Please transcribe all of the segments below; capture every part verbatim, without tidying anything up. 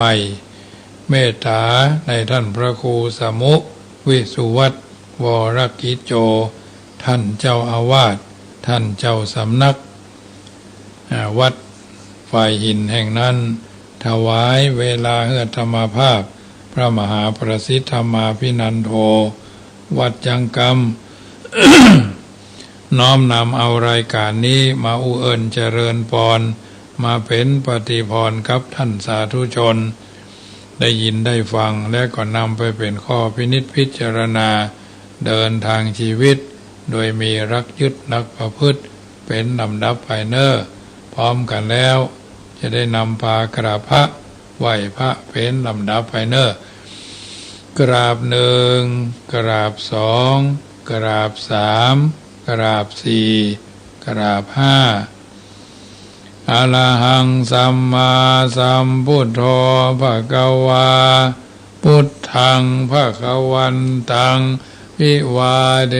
ใฝ่เมตต๋าในต้านพระครูสมุวิสุวัตวรกิจโจ ต้านเจ้าอาวาส ต้านเจ้าสำนัก อ่า วัดฝายหินแห่งนั้น ถวายเวลาเฮืออาตมาภาพ พระมหาประสิทธิ์ธรรมาภินันโท วัดจังกำ น้อมนำเอารายการนี้มาอู้เอิ้นเจริญปอน มาเป๋นปฏิภรณ์กับต้านสาธุชน ได้ยินได้ฟัง และก็นำไปเป๋นข้อพินิจพิจารณา เดินทางชีวิต โดยมีหลักยึดหลักประพฤติ เป๋นลำดับไปเน่อ พร้อมกั๋นแล้ว จะได้นำปากราบพระ ไหว้พระเป๋นลำดับไปเน่อ กราบหนึ่ง กราบสอง กราบสาม กราบสี่ กราบห้า อะระหังสัมมาสัมพุทโธ ภะคะวา พุทธัง ภะคะวันตัง อภิวาเท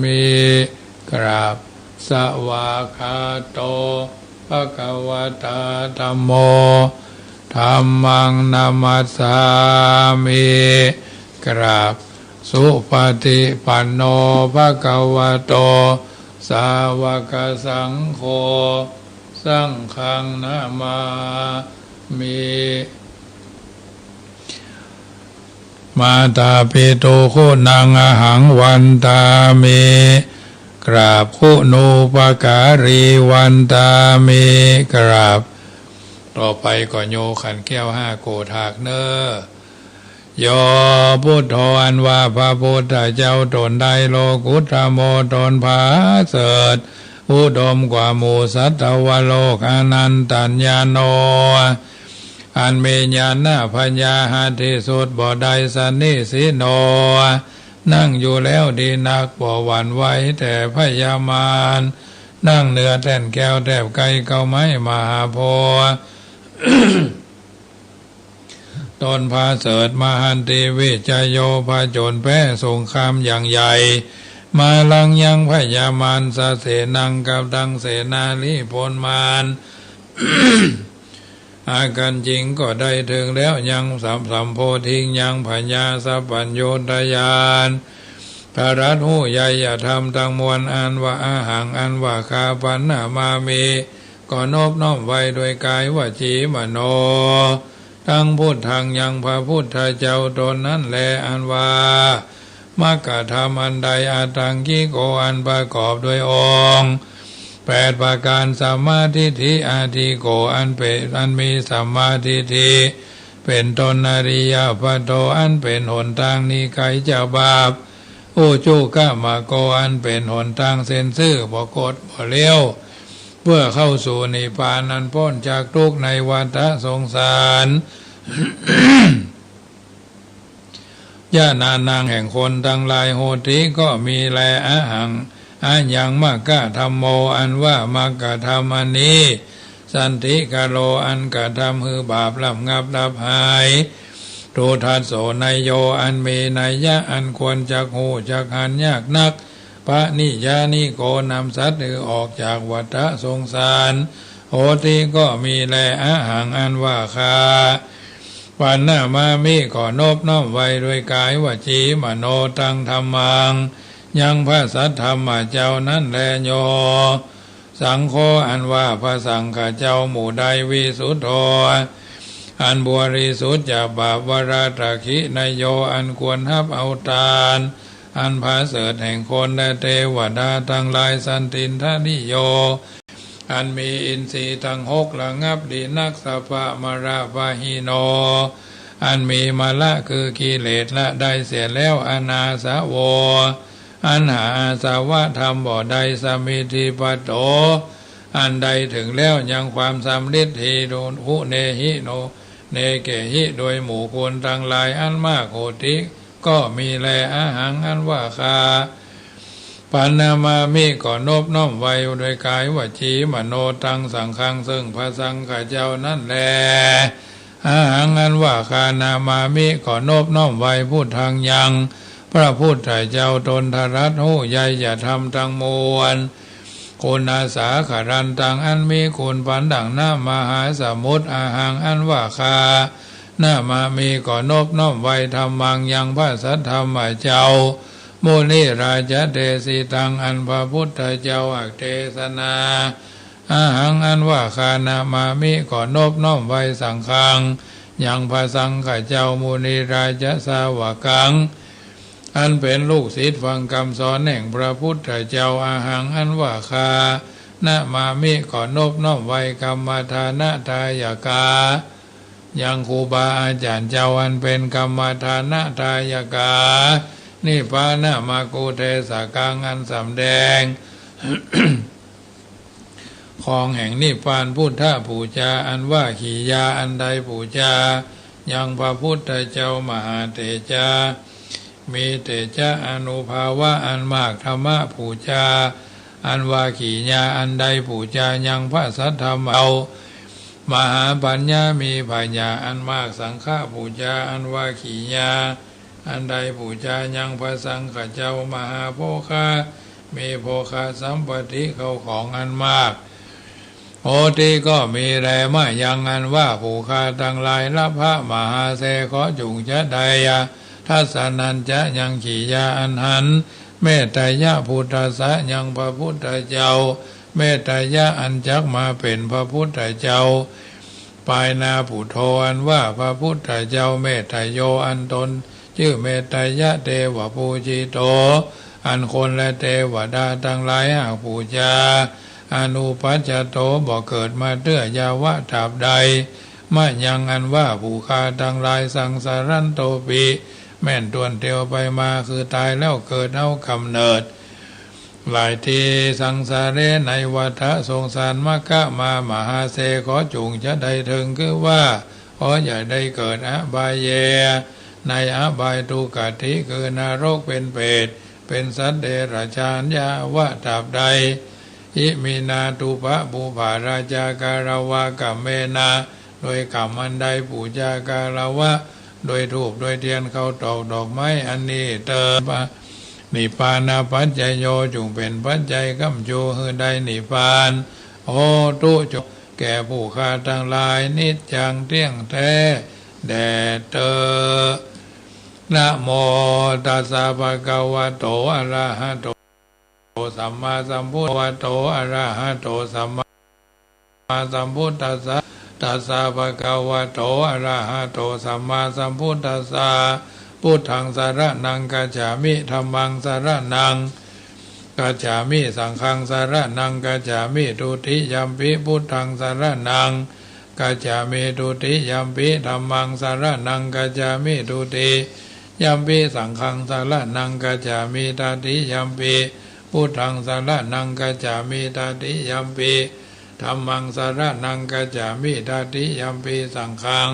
มิ กราบ สวากขาโต ภะคะวะตา ธัมโม ธัมมัง นะมัสสามิ กราบ สุปะฏิปันโน ภะคะวะโต สาวะกะสังโฆ สังฆัง นะมามิ มาตาปิตุ คุณัง อะหัง วันตามิ กราบ คุณูปการี วันตามิ กราบ ต่อไปก็โยขันแก้วห้าโกฏฐากเน่อ โย พุทโธ อันว่าพระพุทธเจ้าต๋นใด โลกุตโต ต๋นผาเสริฐ อุดมกว่าหมู่สัตวโลก อนันตัญญาโณ อันมีญาณปัญญาหาที่สุดบ่ได้ สนิสินโณ นั่งอยู่แล้วดีนัก บ่หวั่นไหวแต่พยามาร นั่งเหนือแท่นแก้วแถบไกลเข้าไม้มหาโพธิ์ ต๋นผาเสริฐ มหันติ วิจโย ผจญแพ้สงครามอย่างใหญ่ มาลังยังพยามาร สะเสนัง กับตังเสนาลีพลมาร อากัญจิง ก็ได้เถิงแล้วยังสัม สัมโพธิง ยังผญาสัพพัญญุตญาณ ตรัสฮู้ใหญ่ธรรมตังมวล อันว่าอะหัง อันว่าข้า ปัณณมามิ ก็นบน้อมไหว้ด้วยกายวจีมโนตัง พุทธัง ยังพระพุทธเจ้าต๋นนั้นแล อันว่า มรรคธรรมอันใด อัตถังคิโก อันประกอบด้วยองค์แปดประการ สัมมาทิฏฐิ อธิโก อันเป๋น อันมีสัมมาทิฏฐิเป๋นต้น อริยปโธ อันเป๋นหนตางหนีไก๋จากบาป อุจุกมโก อันเป๋นหนตางเส้นซื่อ บ่คดบ่เลี้ยว เพื่อเข้าสู่นิพพาน อันป๊นจากทุกข์ในวัฏสงสาร ญาณานัง แห่งคนตังหลาย โหติ ก็มีแล อะหัง อะยัง มรรคธัมโม อันว่ามรรคธรรมอันนี้ สันติกโร อันกระทำหื้อบาประงับดับหาย ทุทัสโส ไนโย อันมีนัยยะอันควรจักฮู้จักหันยากนัก ปะนิยานิโก นำสัตว์หื้อออกจากวัฏสงสาร โหติ ก็มีแล อะหัง อันว่าข้า ปัณณมามิ ก็นบน้อมไหว้ด้วยกายวจีมโนตัง ธัมมัง ยังพระสัทธรรมเจ้านั้นแล โย สังโฆ อันว่าพระสังฆเจ้าหมู่ใด วิสุทโธ อันบริสุทธิ์จากบาป วรตะขินโย อันควรฮับเอาตานอันผาเสริฐแห่งคนและเตวดาตังหลาย สันตินทะนิโย อันมีอินทรีย์ตังหกระงับดีนัก สัพพะมะละปะหิโน อันมีมะละคือกิเลสละได้เสียแล้ว อนาสโว อันหาอาสวะธรรมบ่ได้ สมิทธิปะโต อันได้เถิงแล้วยังความสำริดดี อุเนหิ โน เนเกหิ โดยหมู่คนตังหลายอันมาก โหติ ก็มีแล อะหัง อันว่าข้า ปัณณมามิ ก็นบน้อมไหว้ด้วยกายวจีมโนตัง สังฆัง ซึ่งพระสังฆเจ้านั้นแล อะหัง อันว่าข้า นะมามิ ก็นบน้อมไหว้ พุทธัง ยังพระพุทธเจ้าต๋นตรัสฮู้ใหญ่ธรรมตังมวล คุณสาครันตัง อันมีคุณปานดั่งน้ำมหาสมุทร อะหัง อันว่าข้า นะมามิ ก็นบน้อมไหว้ ธัมมัง ยังพระสัทธรรมเจ้า มุนิราชเดสิตัง อันพระพุทธเจ้าอักเทศนา อะหัง อันว่าข้า นะมามิ ก็นบน้อมไหว้ สังฆัง ยังพระสังฆเจ้า มุนิราชสาวกัง อันเป็นลูกศิษย์ฟังกำสอนแห่งพระพุทธเจ้า อะหัง อันว่าข้า นะมามิ ก็นบน้อมไหว้ กัมมะทานะทายกา ยังครูบาอาจ๋ารย์เจ้า อันเป็นกัมมะทานะทายกา นิพพานะมะกุเทศกัง อันสำแดง ของแห่งนิพพาน พุทธปู๋จา อันว่าขียา อันใดปู๋จา ยังพระพุทธเจ้า มหาเตจา มีเตจะ อานุภาวะอันมาก ธัมมปู๋จา อันว่าขียา อันใดปู๋จา ยังพระสัทธรรมเจ้า มหาปัญญา มีผญาอันมาก สังฆปู๋จา อันว่าขียา อันใดปู๋จา ยังพระสังฆเจ้า มหาโภคะ มีโภคะสัมปติ เข้าของอันมาก โหติ ก็มีแล มะยัง อันว่าผู้ข้าตังหลาย ละภะมหาเส ขอจุ่งจะได้ ทัสสะนัญจะ ยังขียาอันหัน เมตตะยะพุทธัสสะ ยังพระพุทธเจ้า เมตตะยะ อันจักมาเป๋นพระพุทธเจ้า ปายหน้า ปุโธ อันว่าพระพุทธเจ้า เมตตะโย อันตนจื้อเมตตะยะ เตวะปูจิโต อันคนและเตวดาตังหลายหากปู๋จา อนุปัชชะโต บ่เกิดมาเตื้อ ยาวะ ตราบใด มะยัง อันว่าผู้ข้าตังหลาย สังสารันโตปิ แม่นต้วนเตียวไปมา คือต๋ายแล้วเกิดเอาก๋ำเนิด หลายตี้ สังสาเร ในวัฏสงสาร มะคะมา มหาเส ขอจุ่งจะได้เถิง คือว่า ขออย่าได้เกิด อบายเย ในอบาย ทุกขติ คือนรก เป๋นเปรต เป๋นสัตว์เดรัจฉาน ยาวะ ตราบใด อิมินา ตุปะปุพพะ ราชา ก๋ารวะ ก๋ำเมนะ โดยก๋ำอันใด ปู๋จาก๋ารวะ โดยธูป โดยเตียน ข้าวตอก ดอกไม้ อันนี้เตอ นิพพานะปัจจโย จุ่งเป๋นปัจจัย ก๋ำจู หื้อได้นิพพาน โหตุ จงแก่ผู้ข้าตังหลาย นิจจัง เตี้ยงแต๊แด่เตอ นะโมตัสสะ ภะคะวะโต อะระหะโต สัมมาสัมพุทโธ ภะคะวะโต อะระหะโต สัมมาสัมพุทธัสสะ ตัสสะ ภะคะวะโต อะระหะโต สัมมาสัมพุทธัสสะ พุทธัง สะระณัง กัจฉามิ ธัมมัง สะระณัง กัจฉามิ สังฆัง สะระณัง กัจฉามิ ทุติยัมปิ พุทธัง สะระณัง กัจฉามิ ทุติยัมปิ ธัมมัง สะระณัง กัจฉามิ ทุติยัมปิ สังฆัง สะระณัง กัจฉามิ ตติยัมปิ พุทธัง สะระณัง กัจฉามิ ตติยัมปิ ธัมมัง สะระณัง กัจฉามิ ตติยัมปิ สังฆัง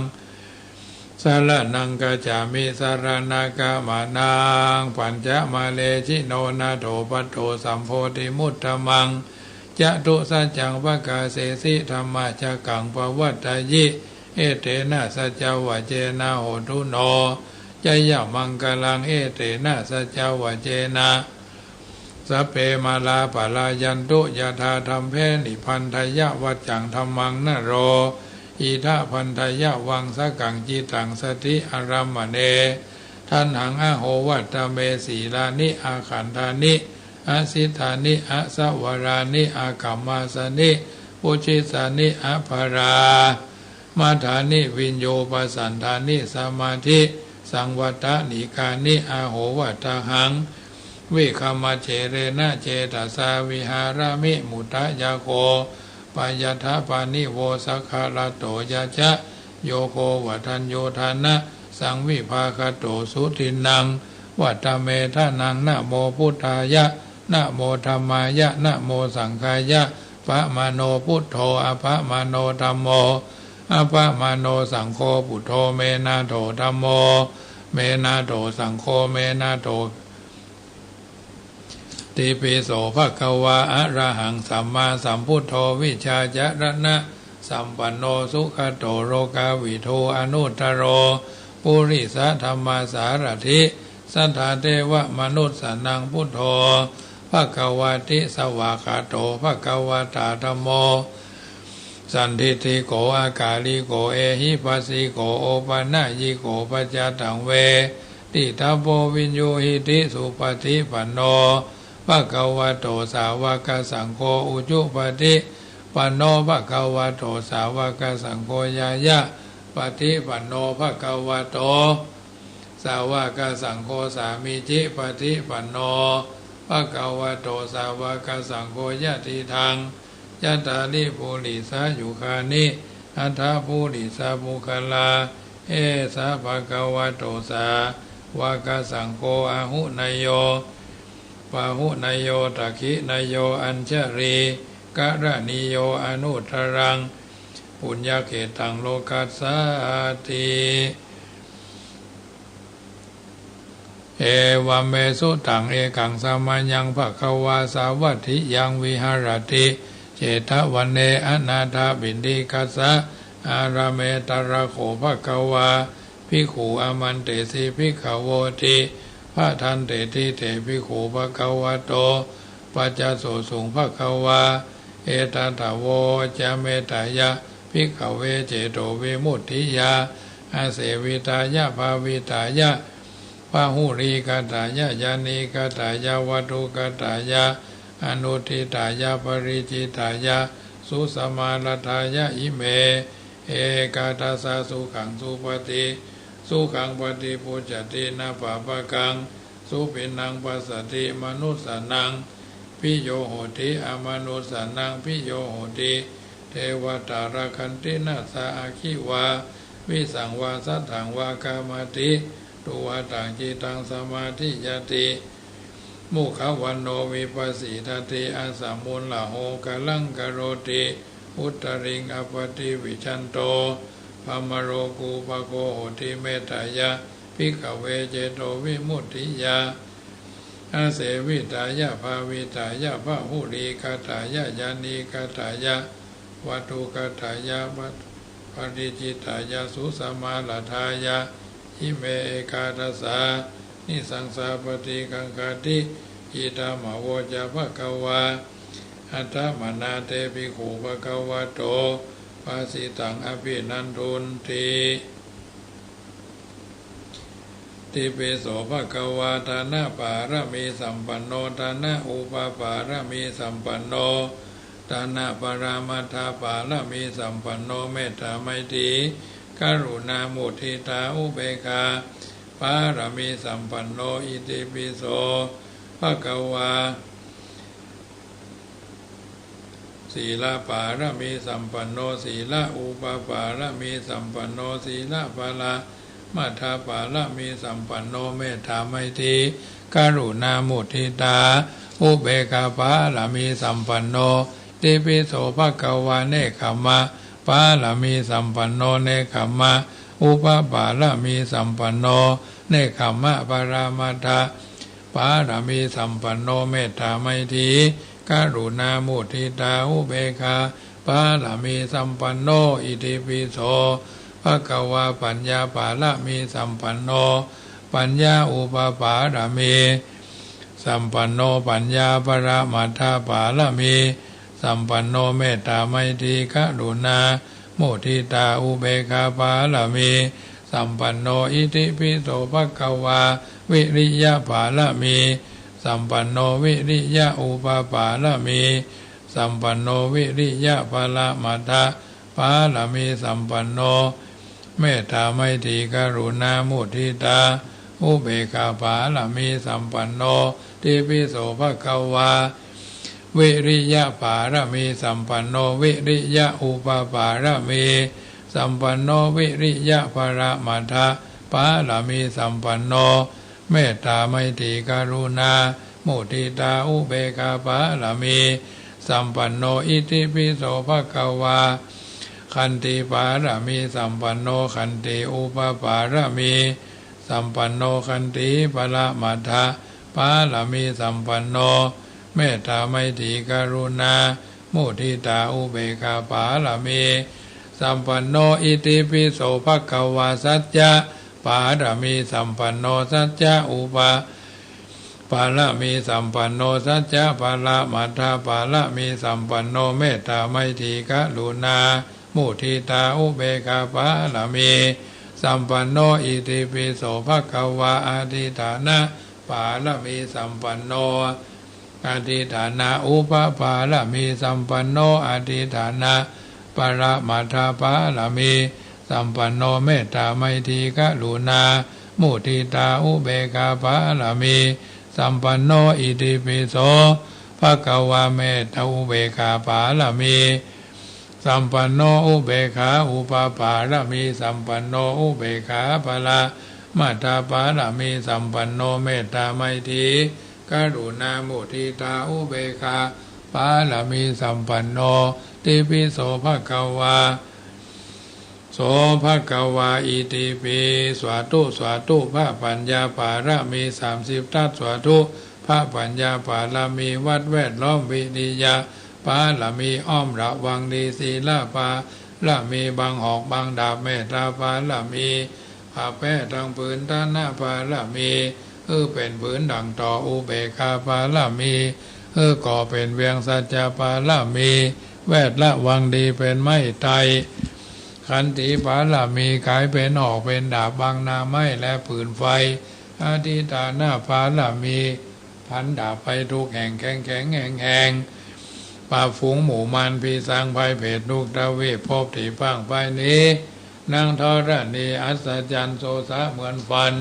สะระณัง กัจฉามิ สะระณะกะมะนะ ปัญจะมะเล จิโน นาโถ ปัตโต สัมโพธิมุตตะมัง จะตุสัจจัง ปะกาเสสิ ธัมมะจักกัง ปะวัตตะยิ เอเตนะ สัจจวะเจนะ โหตุ โน จะยะมังคะลัง เอเตนะ สัจจวะเจนะ สัพเพ มารา ปะลายันตุ ยะถา ธัมเภ นิพันธะยะ วัจจัง ธัมมัง นะโร อิทะ พันธะยะวัง สะกัง จิตตัง สะถิ อะรัมมะเน ทัณหัง อะโห วัตตะเม สีลานิ อะขันธานิ อะสิทธานิ อะสะวะรานิ อะกัมมาสะนิ ปุชฌิสสานิ อะปะรา มาทานิ วิญญูปะสันธานิ สะมาธิ สังวัตตะนิกานิ อะโห วัตตะหัง วิคะมะเฉเรนะ เจตะสา วิหาระมิ มุตตะยะโข ปะยัฏฐปะณิโว สักขะระโต ยะจะ โยโค วะทัญญู ทานะ สังวิภาคะโต สุทินนัง วัตตะเม ทานัง นะโม พุทธายะ นะโม ธัมมายะ นะโม สังฆายะ ปะมาโณ พุทโธ อะปะมาโณ ธัมโม อะปะมาโณ สังโฆ ปุตโธ เม นาโถ ธัมโม เม นาโถ สังโฆ เม นาโถ ติปิโส ภะคะวา อะระหัง สัมมาสัมพุทโธ วิชชาจะระณะสัมปันโณ สุขะโต โลกาวิทู อนุตตะโร ปุริสะธัมมาสารถิ สัทธาเทวะมนุสสานัง พุทโธ ภะคะวาติ สวากขาโต ภะคะวะตา ธัมโม Sandiṭṭhiko akāliko ehipassiko opanayiko paccattaṃ veditabbo viññūhīti. Supaṭipanno bhagavato sāvakasaṅgho, ujupaṭipanno bhagavato sāvakasaṅgho, ñāyapaṭipanno bhagavato sāvakasaṅgho, sāmīcipaṭipanno bhagavato sāvakasaṅgho, yadidaṃ cattāri purisayugāni aṭṭha purisapuggalā, esa bhagavato sāvakasaṅgho, āhuneyyo pāhuneyyo dakkhiṇeyyo añjalikaraṇīyo anuttaraṃ puññakkhettaṃ lokassāti. Evaṃ me sutaṃ. Ekaṃ samayaṃ bhagavā sāvatthiyaṃ viharati jetavane anāthapiṇḍikassa ārāme. Tatra kho bhagavā bhikkhū āmantesi bhikkhavoti. Bhadanteti te bhikkhū bhagavato paccassosuṃ. Bhagavā etadavoca: Mettāya bhikkhave cetovimuttiyā āsevitāya bhāvitāya bahulīkatāya yānīkatāya vatthukatāya anuṭṭhitāya paricitāya susamāraddhāya ime ekādasa sukhaṃ supati, sukhaṃ paṭibujjhati, na pāpakaṃ supinaṃ passati, manussānaṃ piyo hoti, amanussānaṃ piyo hoti, devatā rakkhanti, nāssa aggi vā visaṃ vā satthaṃ vā kamati, tuvaṭaṃ cittaṃ samādhiyati, mukhavaṇṇo vippasīdati, asamūḷho kālaṃ karoti, uttariṃ appaṭivijjhanto brahmalokūpago hoti. Mettāya bhikkhave cetovimuttiyā āsevitāya bhāvitāya bahulīkatāya yānīkatāya vatthukatāya paricitāya susamāraddhāya ime ekādasa nisaṃsā paṭikaṅkhāti. Idamavoca bhagavā. Attamanā te bhikkhū bhagavato bhāsitaṃ abhinandunti. Itipi so bhagavā dānapāramīsampanno dānaupapāramīsampanno dānaparamatthapāramīsampanno mettāmaitrī karuṇā muditā upekkhāpāramīsampanno. Itipi so bhagavā sīlapāramīsampanno sīlaupapāramīsampanno sīlaparamatthapāramīsampanno mettāmaitrī karuṇā muditā upekkhāpāramīsampanno. Itipi so bhagavā nekkhammapāramīsampanno nekkhammaupapāramīsampanno nekkhammaparamatthapāramīsampanno mettāmaitrī karuṇā muditā upekkhāpāramīsampanno. Itipi so bhagavā paññāpāramīsampanno paññāupapāramīsampanno paññāparamatthapāramīsampanno mettāmaitrī karuṇā muditā upekkhāpāramīsampanno. Itipi so bhagavā viriyapāramīsampanno viriyaupapāramīsampanno viriyaparamatthapāramīsampanno mettāmaitrī karuṇā muditā upekkhāpāramīsampanno. Itipi so bhagavā viriyapāramīsampanno viriyaupapāramīsampanno viriyaparamatthapāramīsampanno mettāmaitrī karuṇā muditā upekkhāpāramīsampanno. Itipi so bhagavā khantīpāramīsampanno khantīupapāramīsampanno khantīparamatthapāramīsampanno mettāmaitrī karuṇā muditā upekkhāpāramīsampanno. Itipi so bhagavā saccapāramīsampanno saccaupa ปารมีสัมปันโน สัจจะปรมัตถปารมีสัมปันโน เมตตาไมตรีกรุณามุทิตาอุเบกขาปารมีสัมปันโน อิติปิโสภะคะวา อธิฏฐานะปารมีสัมปันโน อธิฏฐานาอุปปารมีสัมปันโน อธิฏฐานะปรมัตถปารมีสัมปันโน เมตตาไมตรีกรุณามุทิตาอุเบกขาปารมีสัมปันโน อิติปิโสภะคะวา เมตตาอุเบกขาปารมีสัมปันโน อุเบกขาอุปปารมีสัมปันโน อุเบกขาปรมัตถปารมีสัมปันโน เมตตาไมตรีกรุณามุทิตาอุเบกขาปารมีสัมปันโน ติปิโสภะคะวา โสภะคะวา อิติปิ สาธุ สาธุ พระปัญญาปารมีสามสิบทัศน์ สาธุ พระปัญญาปารมีวัดแวดล้อม วิริยะปารมีอ้อมระวังดี ศีลปารมีบังหอกบังดาบ เมตตาปารมีผ้าแพร่ตังผืน ฐานะปารมี หื้อเป๋นผืนดั่งต่อ อุเบกขาปารมี หื้อก่อเป๋นเวียง สัจจะปารมี แวดระวังดีเป๋นไม้ไต้ ขันติปารมีก๋ายเป๋นหอกเป๋นดาบบังหน้าไม้และปืนไฟ อธิฏฐานะปารมี ผันดาบไปทุกแห่ง แข็งแข็งแฮงแฮง ปราบฝูงหมู่มารผีสางภัยเผตรทุกทวีปภพตี้พ่างไปหนี นางธรณีอัศจรรย์โสสะเหมือนฝัน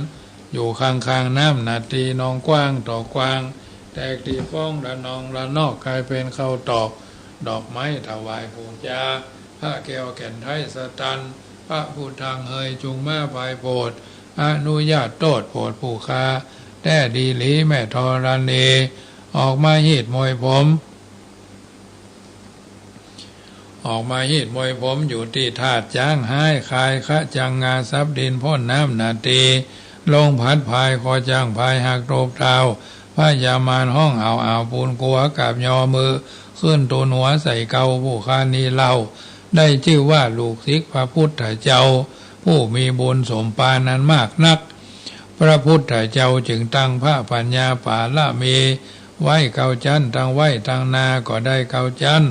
อยู่ข้างๆ น้ำนาตี หนองกว้างตอกกว้าง แตกตี้ฟ้องระนองระนอก ก๋ายเป๋นข้าวตอก ดอกไม้ถวายปู๋จา พระแก้วแก่นไทยสตัน พระพุทธังเฮยจุ่งมาผายโผด อนุญาตโต้ษโผดผู้ข้า แต๊ดีหลีแม่ธรณี ออกมาฮีดมวยผม ออกมาฮีดมวยผม อยู่ตี้ธาตุจ๊างฮ้าย คายคะจังงาสับดิน พ่นน้ำนาตี ลงผัดพาย คอจ๊างพายหักตบเท้า พญามารฮ้องอ้าวอ้าว ปูนกั๋วกราบยอมือ ขึ้นตูนหัวใส่เกล้า ผู้ข้านี้เล่า ได้จื้อว่าลูกศิษย์พระพุทธเจ้า ผู้มีบุญสมปานอันมากนัก พระพุทธเจ้าจึงตั้งพระปัญญาปารมี ไว้เก้าจั้น ตังไว้ตังหน้าก็ได้เก้าจั้น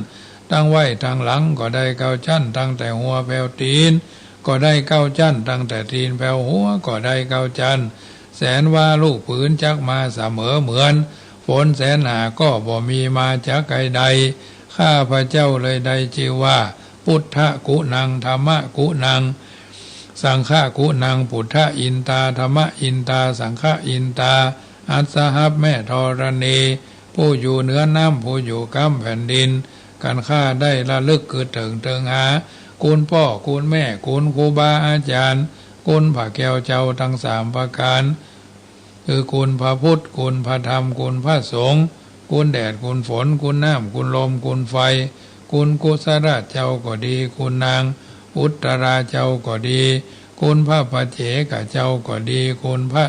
ตังไว้ตังหลังก็ได้เก้าจั้น ตังแต่หัวแผวตี๋นก็ได้เก้าจั้น ตังแต่ตี๋นแผวหัวก็ได้เก้าจั้น แสนวาลูกผืนจักมาเสมอเหมือน ฝนแสนหาก็บ่มีมาจากใด ข้าพเจ้าเลยได้จื้อว่า พุทธกุณัง ธัมมกุณัง สังฆกุณัง พุทธอินตา ธัมมอินตา สังฆอินตา อัสสหัส แม่ธรณี ผู้อยู่เหนือน้ำ ผู้อยู่ก้ำแผ่นดิน กันข้าได้ระลึกกึ๊ดเถิงเถิงหา คุณป้อ คุณแม่ คุณครูบาอาจารย์ คุณพระแก้วเจ้าตังสามประก๋าน คือคุณพระพุทธ คุณพระธรรม คุณพระสงฆ์ คุณแดด คุณฝน คุณน้ำ คุณลม คุณไฟ คุณกุสราชเจ้าก็ดี คุณนางอุตตราเจ้าก็ดี คุณพระปัจเจกเจ้าก็ดี คุณพระ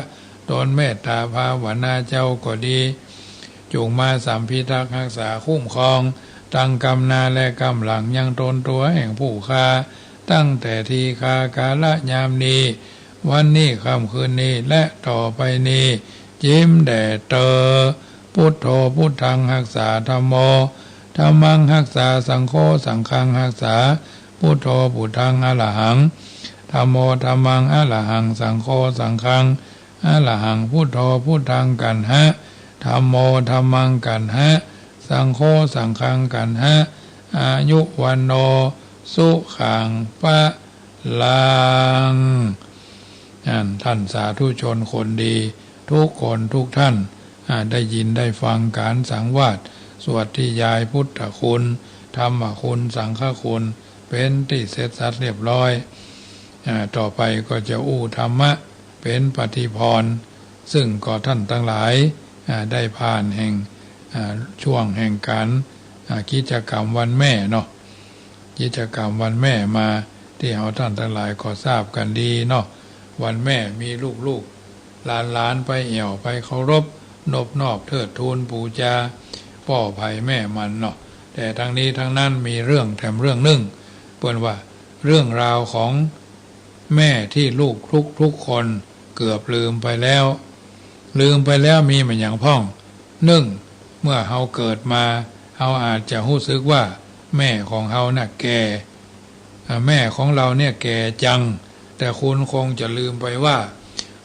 ตนเมตตาภาวนาเจ้าก็ดี จุ่งมาสำพิทักษ์ฮักษาคุ้มครอง ตังก้ำหน้าและก้ำหลังยังตนตั๋วแห่งผู้ข้า ตั้งแต่ทีฆากาละยามนี้ วันนี้ค่ำคืนนี้และต่อไปนี้ จิ๋มแด่เตอ พุทโธ พุทธังฮักษา ธัมโม ธัมมังฮักษา สังโฆ สังฆังฮักษา พุทโธ พุทธัง อรหัง ธัมโม ธัมมัง อรหัง สังโฆ สังฆัง อรหัง พุทโธ พุทธัง กัณหะ ธัมโม ธัมมัง กัณหะ สังโฆ สังฆัง กัณหะ อายุ วัณโณ สุขัง พะลัง อันท่านสาธุชนคนดี ทุกคนทุกท่าน อ่า ได้ยินได้ฟังก๋านสังวาส สวดนิยายพุทธคุณ ธรรมคุณ สังฆคุณ เป๋นตี้เสร็จสัดเรียบร้อย อ่า ต่อไปก็จะอู้ธรรมะ เป๋นปฏิพรณ์ ซึ่งก็ท่านตังหลาย อ่า ได้ผ่านแห่ง อ่า ช่วงแห่งก๋าน อ่า กิจกรรมวันแม่เนาะ กิจกรรมวันแม่มา ตี้เฮาต้านตังหลายก็ทราบกั๋นดีเนาะ วันแม่มีลูกๆ หลานๆ ไปแอ่วไปเคารพ นบนอบเทิดทูนปู๋จา ป้อใผแม่มันเนาะ แต่ตังนี้ตังนั้นมีเรื่องแถมเรื่องนึ่ง เปิ้นว่าเรื่องราวของแม่ตี้ลูกทุกๆ คนเกือบลืมไปแล้ว ลืมไปแล้วมีมาหยังพ่อง นึ่ง เมื่อเฮาเกิดมา เฮาอาจจะฮู้สึกว่าแม่ของเฮาน่ะแก่ อ่า แม่ของเฮาเนี่ยแก่จัง แต่คุณคงจะลืมไปว่า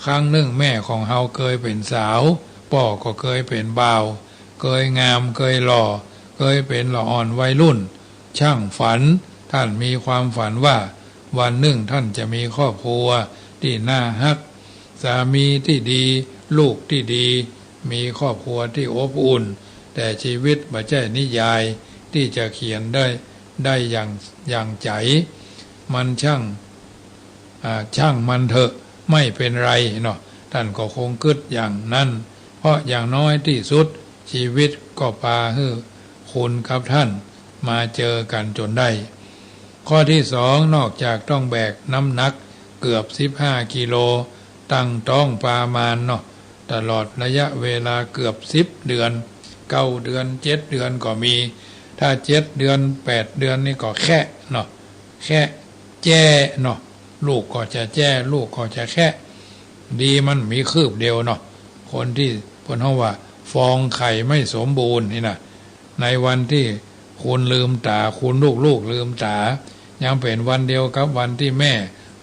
ครั้งนึ่งแม่ของเฮาเกยเป๋นสาว ป้อก็เกยเป๋นบ่าว เกยงาม เกยหล่อ เกยเป๋นละอ่อนวัยรุ่น ช่างฝัน ท่านมีความฝันว่า วันนึ่งท่านจะมีครอบครัวตี้น่าฮัก สามีตี้ดี ลูกตี้ดี มีครอบครัวตี้อบอุ่น แต่ชีวิตบ่ใจ้นิยายตี้จะเขียนได้ ได้อย่าง อย่างใจ๋ มันช่าง อ่า ช่างมันเถอะ ไม่เป็นไรเนาะ ท่านก็คงกึ๊ดอย่างนั้น เพราะอย่างน้อยตี้สุด ชีวิตก็ปาหื้อคุณกับท่านมาเจอกั๋นจ๋นได้ ข้อตี้สอง นอกจากต้องแบกน้ำหนักเกือบสิบห้ากิโล ตั้งต๊องปามานเนาะ ตลอดระยะเวลาเกือบสิบเดือน เก้าเดือน เจ็ดเดือนก็มี ถ้าเจ็ดเดือน แปดเดือนนี่ก็แคะเนาะ แคะแจ้เนาะ ลูกก็จะแจ้ ลูกก็จะแคะ ดีมันมีคืบเดียวเนาะ คนตี้เปิ้นฮ้องว่าฟองไข่ไม่สมบูรณ์นี่นะ ในวันตี้คุณลืมต๋า คุณลูกๆ ลืมต๋า ยังเป๋นวันเดียวกับวันตี้แม่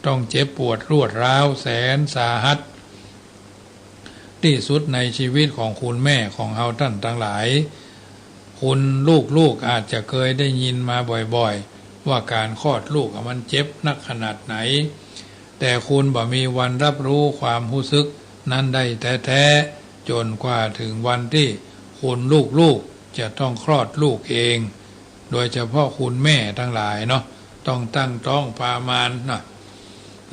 ต้องเจ็บปวดรวดร้าวแสนสาหัส ตี้สุดในชีวิตของคุณแม่ของเฮาต้านตังหลาย คุณลูกๆ อาจจะเกยได้ยินมาบ่อยๆ ว่าก๋านคลอดลูกอะมันเจ็บนักขนาดไหน แต่คุณบ่มีวันรับรู้ความฮู้สึกนั้นได้แต๊ๆ จ๋นกว่าเถิงวันตี้คุณลูกๆ จะต้องคลอดลูกเอง โดยเฉพาะคุณแม่ตังหลายเนาะ ต้องตั้งต๊องปามานเนาะ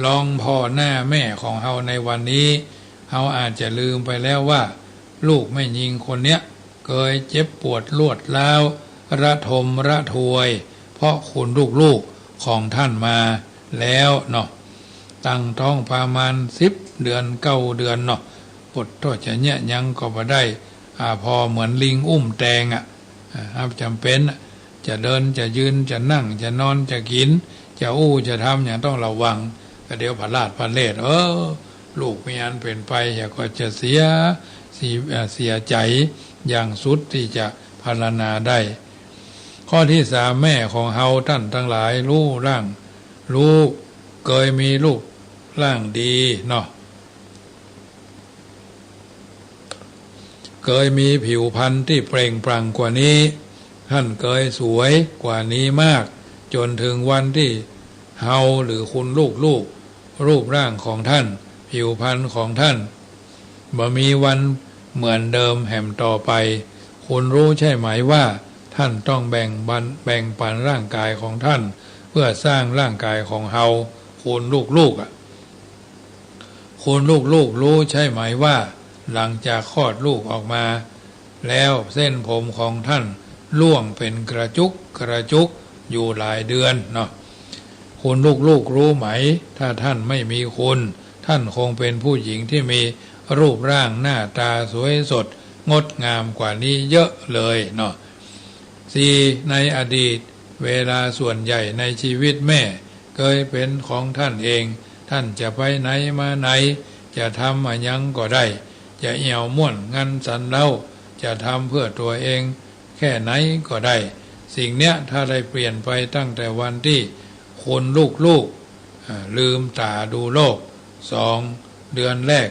ลองผ่อหน้าแม่ของเฮาในวันนี้ เฮาอาจจะลืมไปแล้วว่า ลูกแม่ญิงคนเนี้ย เกยเจ็บปวดรวดร้าว ระทมระทวย เพราะคุณลูกๆ ของท่านมาแล้วเนาะ ตั้งต๊องปามานสิบเดือน เก้าเดือนเนาะ ปดโต้จะเยียะหยังก็บ่ได้ อ่า ผ่อเหมือนลิงอุ้มแตงอะ อ่า ครับ จ๋ำเป๋นอะ จะเดิน จะยืน จะนั่ง จะนอน จะกิ๋น จะอู้ จะทำ หยังต้องระวัง ก็เดี๋ยวผลาดผะเลด เออ ลูกมีอันเป๋นไป เหียก็จะเสีย เสีย เอ่อ เสียใจ๋อย่างสุดตี้จะพรรณนาได้ ข้อตี้สาม แม่ของเฮาต้านตังหลาย รูปร่าง รูป เกยมีรูปร่างดีเนาะ เกยมีผิวพรรณตี้เปล่งปลั่งกว่านี้ ท่านเกยสวยกว่านี้มาก จ๋นเถิงวันตี้เฮาหรือคุณลูกๆ รูปร่างของท่าน ผิวพรรณของท่าน บ่มีวันเหมือนเดิมแหมต่อไป คุณรู้ใช่ไหมว่าท่านต้องแบ่งบัน แบ่งปันร่างกายของท่าน เพื่อสร้างร่างกายของเฮา คุณลูกๆ อะ คุณลูกๆ รู้ใช่ไหมว่า หลังจากคลอดลูกออกมาแล้ว เส้นผมของท่านร่วงเป๋นกระจุกกระจุกอยู่หลายเดือนเนาะ คุณลูกๆ รู้ไหม ถ้าท่านไม่มีคุณ ท่านคงเป็นผู้หญิงที่มีรูปร่างหน้าตาสวยสดงดงามกว่านี้เยอะเลยเนาะ สี่ ในอดีต เวลาส่วนใหญ่ในชีวิตแม่เกยเป๋นของท่านเอง ท่านจะไปไหนมาไหน จะทำอะหยังก็ได้ จะเอี่ยวม่วนงันสันเล้า จะทำเพื่อตั๋วเองแค่ไหนก็ได้ สิ่งเนี้ยถ้าได้เปลี่ยนไปตั้งแต่วันตี้คุณลูกๆ อ่า ลืมต๋าดูโลก สอง เดือนแรก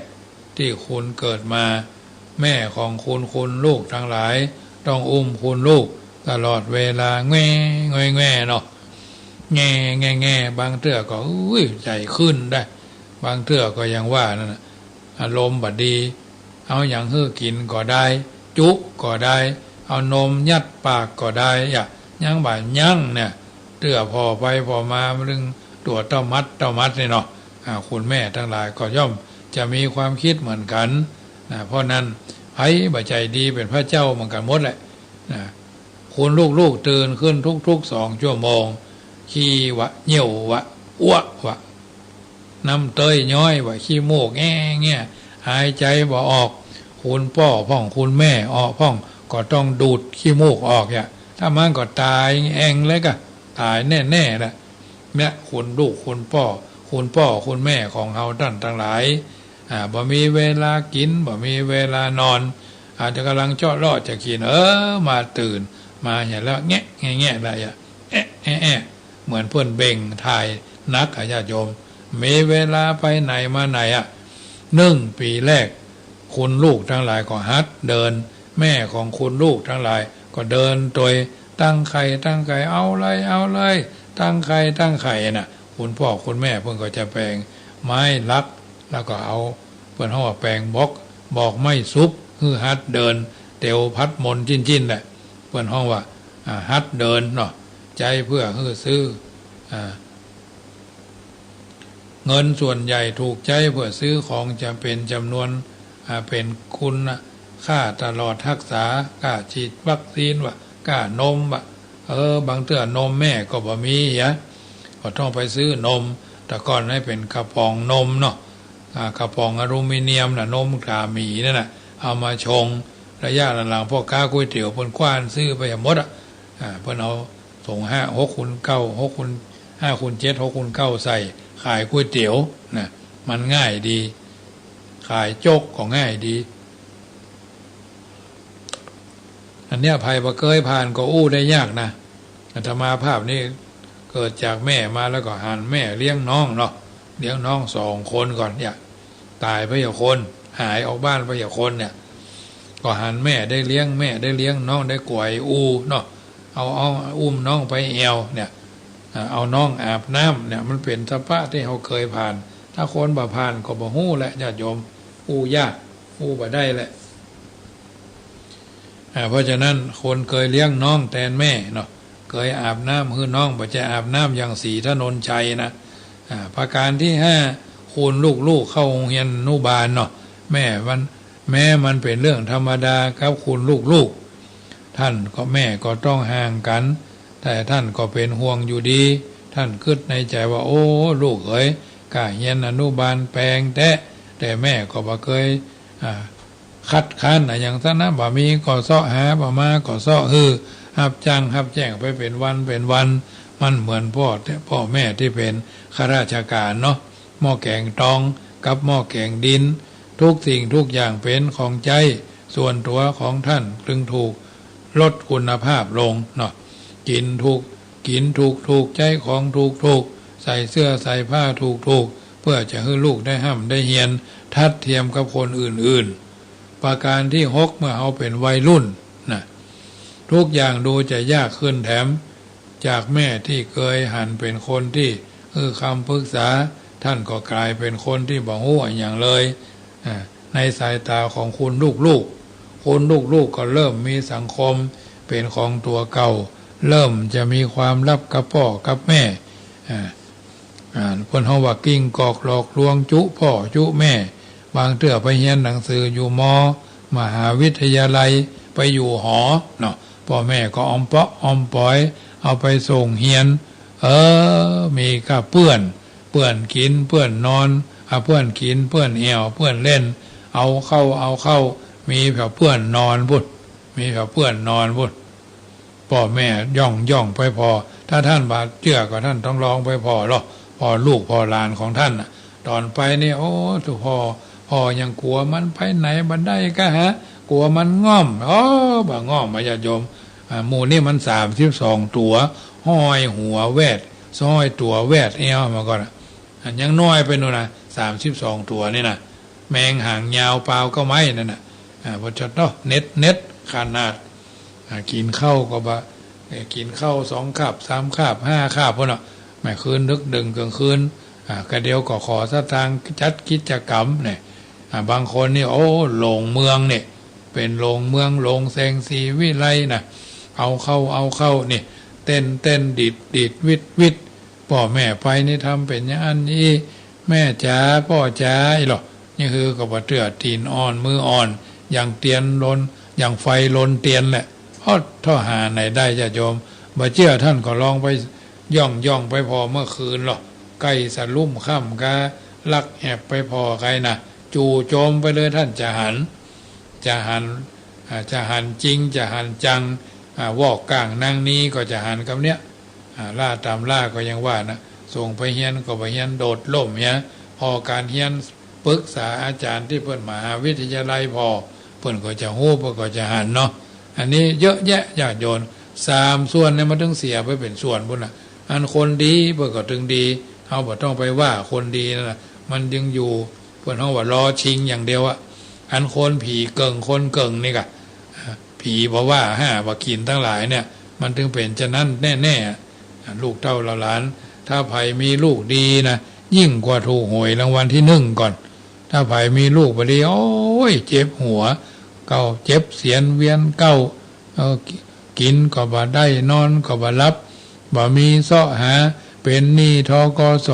ตี้คุณเกิดมา แม่ของคุณ คุณลูกตังหลาย ต้องอุ้มคุณลูกตลอดเวลา แง่ แง่ แง่เนาะ แง่ แง่ แง่ บางเตื้อก็ อุ้ย ใจ๋ขึ้นได้ บางเตื้อก็อย่างว่านั่นน่ะ อารมณ์บ่ดี เอาหยังหื้อกิ๋นก็ได้ จุก็ได้ เอานมยัดปากก็ได้ อะ ยังบ่ยั้งเนี่ย เตื้อผ่อไปผ่อมา มันตึงตั๋วเต้ามัด เต้ามัดนี่เนาะ อ่า คุณแม่ตังหลายก็ย่อมจะมีความกึ๊ดเหมือนกั๋น นะ เพราะนั้น ใผบ่ใจ๋ดีเป๋นพระเจ้าเหมือนกั๋นหมดแหละ นะ คุณลูกๆ ตื่นขึ้นทุกๆ สองชั่วโมง ขี้วะ เยี่ยววะ อ้วกวะ น้ำเต๊ยย้อยวะ ขี้มูกแง่ แง่ หายใจ๋บ่ออก คุณป้อพ่อง คุณแม่อ้อพ่อง ก็ต้องดูดขี้มูกออกเนี่ย ถ้ามันก็ต๋ายแอ่งเลยก็ ต๋ายแน่ๆ แหละ เนี่ย คุณลูก คุณป้อ คุณป้อ คุณแม่ของเฮาต้านตังหลาย อ่า บ่มีเวลากิ๋น บ่มีเวลานอน อาจจะก่ำลังเจาะเลาะจะกิ๋น เออ มาตื่น มาหันแล้ว แงะแงะแงะละ อะ แอะแอะแอะ เหมือนเปิ้นเบ่งถ่ายหนักอะ ญาติโยม มีเวลาไปไหนมาไหนอะ นึ่งปี๋แรก คุณลูกตังหลายก็หัดเดิน แม่ของคุณลูกตังหลายก็เดินตวย ตั้งไข่ตั้งไข่ เอาเลย เอาเลย ตั้งไข่ตั้งไข่น่ะ คุณป้อคุณแม่เปิ้นก็จะแป๋งไม้หลัก แล้วก็เอา เปิ้นฮ้องว่าแป๋งบอก บอกไม้สุบ หื้อหัดเดิน เตียวพัดมนต์จิ๊นๆ แหละ เปิ้นฮ้องว่า อ่า หัดเดินเนาะ ใจ๊เพื่อหื้อซื้อ อ่า เงินส่วนใหญ่ถูกใจ๊เพื่อซื้อของจ๋ำเป๋นจ๋ำนวน อ่า เป๋นคุณค่าตลอดฮักษา ก้าฉีดวัคซีนวะ ก้านมวะ เออ บางเตื้อนมแม่ก็บ่มีอะ ก็ต้องไปซื้อนม แต่ก่อนนั้นเป๋นกระป๋องนมเนาะ อ่า กระป๋องอลูมิเนียมน่ะ นมตราหมีนั่นน่ะ เอามาชง ระยะหลังๆ พ่อค้าก๋วยเตี๋ยวเปิ้นกว้านซื้อไปหมดอะ อ่า เปิ้นเอา ถุงห้า หกคูณเก้า หกคูณ ห้าคูณเจ็ด หกคูณเก้า ใส่ ขายก๋วยเตี๋ยวนะ มันง่ายดี ขายโจ๊กก็ง่ายดี อันเนี้ยใผบ่เกยผ่านก็อู้ได้ยากนะ อาตมาภาพนี่เกิดจากแม่มาแล้วก็หันแม่เลี้ยงน้องเนาะ เลี้ยงน้องสองคนก่อนเนี่ย ต๋ายไปหลายคน หายออกบ้านไปหลายคนเนี่ย ก็หันแม่ได้เลี้ยง แม่ได้เลี้ยงน้อง ได้ก๋วยอู้เนาะ เอา เอา อุ้มน้องไปแอ่วเนี่ย อ่า เอาน้องอาบน้ำเนี่ย มันเป๋นสภาพตี้เฮาเกยผ่าน ถ้าคนบ่ผ่านก็บ่ฮู้แหละ ญาติโยม อู้ยาก อู้บ่ได้แหละ อ่า เพราะฉะนั้นคนเกยเลี้ยงน้องแตนแม่เนาะ เกยอาบน้ำหื้อน้อง บ่ใจ้อาบน้ำอย่างศรีถนนชัยนะ อ่า ประการตี้ห้า คุณลูกๆ เข้าโฮงเฮียนอนุบาลเนาะ แม้มัน แม้มันเป๋นเรื่องธรรมดากับคุณลูกๆ ต้านก็แม่ก็ต้องห่างกั๋น แต่ต้านก็เป๋นห่วงอยู่ดี ต้านกึ๊ดในใจ๋ว่า โอ้ ลูกเอ๋ย ก้าเฮียนอนุบาลแปงแต๊ แต่แม่ก็บ่เกย อ่า คัดค้านอะหยังซักนะ บ่มีก็เซาะหา บ่มาก็เซาะหื้อ ฮับจ้างฮับแจ้งไปเป๋นวันเป๋นวัน มันเหมือนป้อ ป้อแม่ตี้เป๋นข้าราชก๋านเนาะ หม้อแก๋งตองกับหม้อแก๋งดิน ทุกสิ่งทุกอย่างเป๋นของใจ๊ส่วนตั๋วของต้าน จึงถูกลดคุณภาพลงเนาะ กิ๋นถูก กิ๋นถูกๆ ใจ๊ของถูกๆ ใส่เสื้อใส่ผ้าถูกๆ เพื่อจะหื้อลูกได้ฮ่ำได้เฮียน ทัดเทียมกับคนอื่นๆ ประการตี้หก เมื่อเฮาเป๋นวัยรุ่นนะ ทุกอย่างดูจะยากขึ้นแถม จากแม่ตี้เกยหันเป๋นคนตี้หื้อคำปึกษา ต้านก็ก๋ายเป๋นคนตี้บ่ฮู้อะหยังเลย อ่า ในสายต๋าของคุณลูกๆ คุณลูกๆ ก็เริ่มมีสังคมเป๋นของตั๋วเก่า เริ่มจะมีความลับกับป้อกับแม่ อ่า อ่า เปิ้นฮ้องว่ากิ่งกอกหลอกลวงจุป้อจุแม่ บางเตื้อไปเฮียนหนังสืออยู่มอ มหาวิทยาลัย ไปอยู่หอเนาะ ป้อแม่ก็ออมเปาะออมป๋อย เอาไปส่งเฮียน เออ มีก้าเปื้อน เปื้อนกิ๋นเปื้อนนอน อ่ะ เปื้อนกิ๋นเปื้อนแอ่วเปื้อนเล่น เอาเข้าเอาเข้า มีแผวเปื้อนนอนปุ้น มีแผวเปื้อนนอนปุ้น ป้อแม่ย่องย่องไปผ่อ ถ้าต้านบ่าเจื้อก็ต้านต้องลองไปผ่อลอ ผ่อลูกผ่อหลานของต้านน่ะ ต๋อนไปนี่ โอ้ ตุ๊พ่อ พ่อยังกั๋วมันไปไหนบ่ได้ก้าหา กั๋วมันง่อม โอ้ บ่าง่อมอะญาติโยม อ่า หมู่นี่มันสามสิบสองตั๋ว ห้อยหัวแวด ห้อยตั๋วแวดแอ่วมาก่อนอะ อันยังน้อยไปนู่นนะ สามสิบสองตั๋วนี่นะ แมงหางยาวปาวก้าวไม้นั่นน่ะ อ่า บ่าจะเนาะ เน็ดเน็ดขนาด อ่า กิ๋นข้าวก็บ่า เอ่อ กิ๋นข้าวสองคาบ สามคาบ ห้าคาบปุ้นเนาะ แหมคืนดึกดื่นเกิ่งคืน อ่า กะเดียวก็ขอสตางค์จัดกิจกรรมเนี่ย อ่า บางคนนี่ โอ้ หลงเมืองเนี่ย เป๋นหลงเมือง หลงแสงสีวิไลน่ะ เอาเข้า เอาเข้านี่ เต้นเต้นดีดดีดวิดวิด ป้อแม่ไปนี่ทำเป๋นอย่างอั้นอี้ แม่จ๋า ป้อจ๋า อี้ลอ นี่คือก็บ่าเตื้อ ตี๋นอ่อน มืออ่อน อย่างเตียนลน อย่างไฟลนเตียนแหละ โอ้ ถ้าหาไหนได้ญาติโยม บ่าเจื้อต้านก็ลองไปย่องย่องไปผ่อเมื่อคืนลอ ใก้สะลุ่มค่ำกา ลักแอบไปผ่อใก้น่ะ จู่โจมไปเลย ต้านจะหัน จะหัน อ่า จะหันจริง จะหันจัง อ่า วอกก้างนางนี้ก็จะหันกำเนี้ย อ่า ล่าต๋ามล่าก็ยังว่านะ ส่งไปเฮียนก็บ่าเฮียน โดดล่มเหีย ผ่อก๋านเฮียน ปรึกษาอาจ๋ารย์ตี้เปิ้นมหาวิทยาลัยผ่อ เปิ้นก็จะฮู้ เปิ้นก็จะหันเนาะ อันนี้เยอะแยะญาติโยม สามส่วนเนี่ยมันตึงเสียไปเป๋นส่วนปู้นน่ะ อันคนดีเปิ้นก็ตึงดี เฮาบ่ต้องไปว่าคนดีนั่นน่ะ มันยังอยู่ เปิ้นฮ้องว่าลอชิงอย่างเดียวอะ อันคนผีเกิ่งคนเกิ่งนี่ก่ะ ผีบ่ว่าห้าบ่กิ๋นตังหลายเนี่ย มันตึงเป๋นจานั้นแน่ๆ อะ ลูกเต้าเหล่าหลาน ถ้าใผมีลูกดีนะ ยิ่งกว่าถูกหวยรางวัลตี้นึ่งก่อน ถ้าใผมีลูกบ่ดี โอ๊ย เจ็บหัวเก้า เจ็บเสียนเวียนเก้า เออ กิ๋นก็บ่ได้ นอนก็บ่หลับ บ่มีเซาะหา เป๋นหนี้ ธ.ก.ส.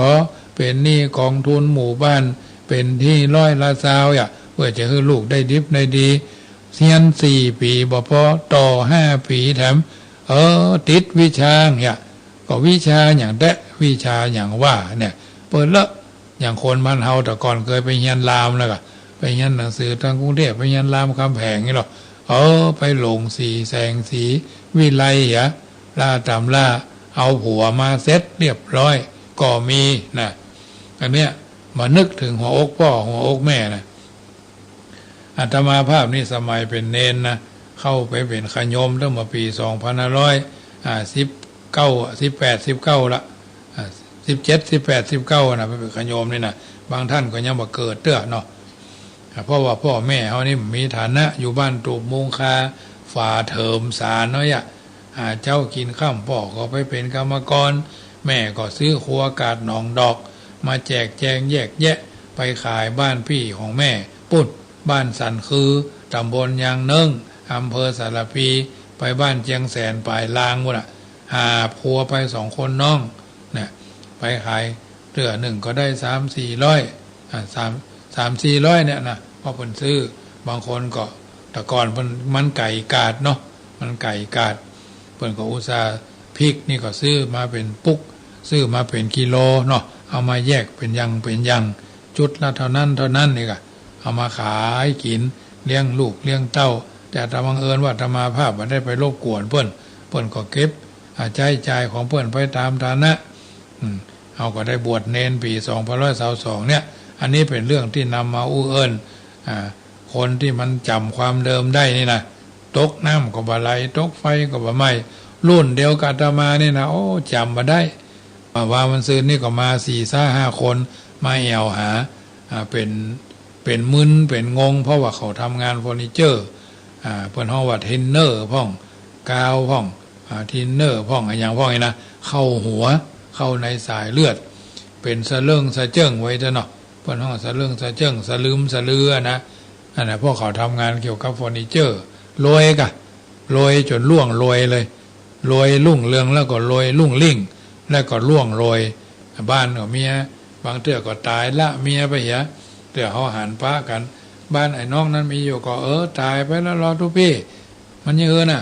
เป๋นหนี้ก๋องทุนหมู่บ้าน เป๋นหนี้ร้อยละซาวอะ เปื้อจะหื้อลูกได้ดิบได้ดี เฮียนสี่ปี๋บ่ปอ ต่อห้าปี๋แถม เออ ติดวิชาอะ ก็วิชาหยังแต๊ วิชาหยังวะเนี่ย เปิ้นเลอะ อย่างคนบ้านเฮาแต่ก่อนเกยไปเฮียนรามแล้วก่ะ ไปเฮียนหนังสือตางกรุงเทพฯ ไปเฮียนรามคำแหงนี่ลอ เออ ไปหลงสีแสงสีวิไลอะ ล่าต๋ำรา เอาผัวมาเสร็จเรียบร้อยก็มีนะ อันเนี้ย มานึกเถิงหัวอกป้อหัวอกแม่นะ อาตมาภาพนี่สมัยเป๋นเณรนะ เข้าไปเป๋นขะโยมตั้งแต่ปีสองพันห้าร้อย อ่า สิบเก้า สิบแปด สิบเก้าละ อ่า สิบเจ็ด สิบแปด สิบเก้านะ ไปเป๋นขะโยมนี่นะ บางต้านก็ยังบ่เกิดเตื้อเนาะ อ่า เพราะว่าป้อแม่เฮานี่มีฐานะ อยู่บ้านตูบมุงคา ฝาเถิมสาน้อยอะ หาเจ๊ากิ๋นค่ำ ป้อก็ไปเป๋นกรรมกร แม่ก็ซื้อครัวกาดหนองดอก มาแจกแจงแยกแยะ ไปขายบ้านปี้ของแม่ปุ้น บ้านสันคือ ต๋ำบลยางเนิ้ง อำเภอสารภี ไปบ้านเจียงแสนป๋ายลางปุ้นน่ะ หาบครัวไปสองคนน้องนะ ไปขายเตื้อนึ่งก็ได้สามสี่ร้อย อ่า สาม สามสี่ร้อยเนี่ยนะ เพราะเปิ้นซื้อ บางคนก็ แต่ก่อนเปิ้น มันไก๋กาดเนาะ มันไก๋กาด เปิ้นก็อุตส่าห์ พริกนี่ก็ซื้อมาเป๋นปุก ซื้อมาเป๋นกิโลเนาะ เอามาแยกเป๋นอย่างเป๋นอย่าง จุดละเต้านั้นเต้านั้นนี่ก่ะ เอามาขายกิ๋น เลี้ยงลูกเลี้ยงเต้า แต่ตาบังเอิญว่าอาตมาภาพบ่ได้ไปรบกวนเปิ้น เปิ้นก็เก็บ อ่า ใจ๊จ่ายของเปิ้นไปต๋ามฐานะ อืม เฮาก็ได้บวชเณรปี๋สองพันห้าร้อยซาวสองเนี่ย อันนี้เป๋นเรื่องตี้นำมาอู้เอิ้น อ่า คนตี้มันจ๋ำความเดิมได้นี่นะ ตกน้ำก็บ่ไหล ตกไฟก็บ่ไหม้ รุ่นเดียวกับอาตมานี่นะ โอ้ จ๋ำบ่ได้ เมื่อวานซืนนี่ก็มาสี่ซะห้าคน มาแอ่วหา อ่า เป๋น เป๋นมึน เป๋นงง เพราะว่าเขาทำงานเฟอร์นิเจอร์ อ่า เปิ้นฮ้องว่าทินเนอร์พ่อง กาวพ่อง อ่า ทินเนอร์พ่อง อะหยังพ่องนี่นะ เข้าหัว เข้าในสายเลือด เป๋นสะเลิ่งสะเจิ้งไว้เต๊อะเนาะ เปิ้นฮ้องสะเลิ่งสะเจิ้ง สะลึมสะลืออะนะ อันนั้นพวกเขาทำงานเกี่ยวกับเฟอร์นิเจอร์ รวยก่ะ รวยจ๋นล่วงรวยเลย รวยรุ่งเรืองแล้วก็รวยรุ่งริ่ง แล้วก็ล่วงโรย บ้านก็เมีย บางเตื้อก็ต๋ายละเมียไปเหีย เตื้อเฮาหันปะกั๋น บ้านไอ้น้องนั้นมีอยู่ก็ เออ ต๋ายไปแล้วลอตุ๊ปี้ มันอย่างอื่นน่ะ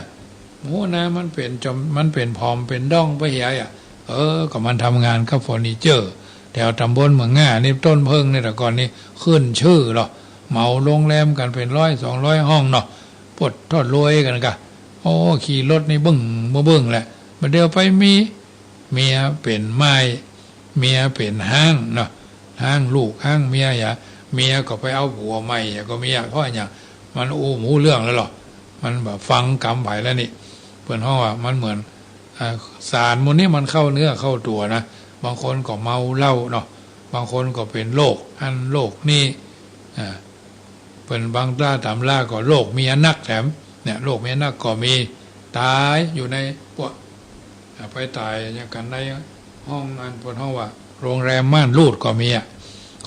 โอ้นะ มันเป๋นจอม มันเป๋นผอมเป๋นด้องไปเหียอะ เออ ก็มันทำงานกับเฟอร์นิเจอร์ แถวต๋ำบลเมืองง่านี่ ต้นเผิ้งนี่ แต่ก่อนนี่ขึ้นชื่อลอ เหมาโรงแรมกั๋นเป๋นร้อยสองร้อยห้องเนาะ ปวดทอดรวยกั๋นก่ะ โอ้ ขี่รถนี่บึ้งบ่บึ้งแหละ บ่าเดี่ยวไปมี เมียเป๋นม่าย เมียเป๋นฮ้างเนาะ ฮ้างลูกฮ้างเมียอะ เมียก็ไปเอาผัวใหม่อะ ก็มีอะ เพราะอะหยัง มันอู้บ่ฮู้เรื่องแล้วลอ มันบ่ฟังกำใผแล้วนี่ เปิ้นฮ้องว่ามันเหมือน อ่า สารหมู่นี้มันเข้าเนื้อเข้าตั๋วนะ บางคนก็เมาเหล้าเนาะ บางคนก็เป๋นโรคอั้นโรคนี้ อ่า เปิ้นบางต๋ำราก็โรคเมียนักแถม เนี่ย โรคเมียนักก็มี ต๋ายอยู่ในพวก อ่า ไปต๋ายอย่างกั๋นในห้องอันเปิ้นฮ้องว่าโรงแรมม่านรูดก็มีอะ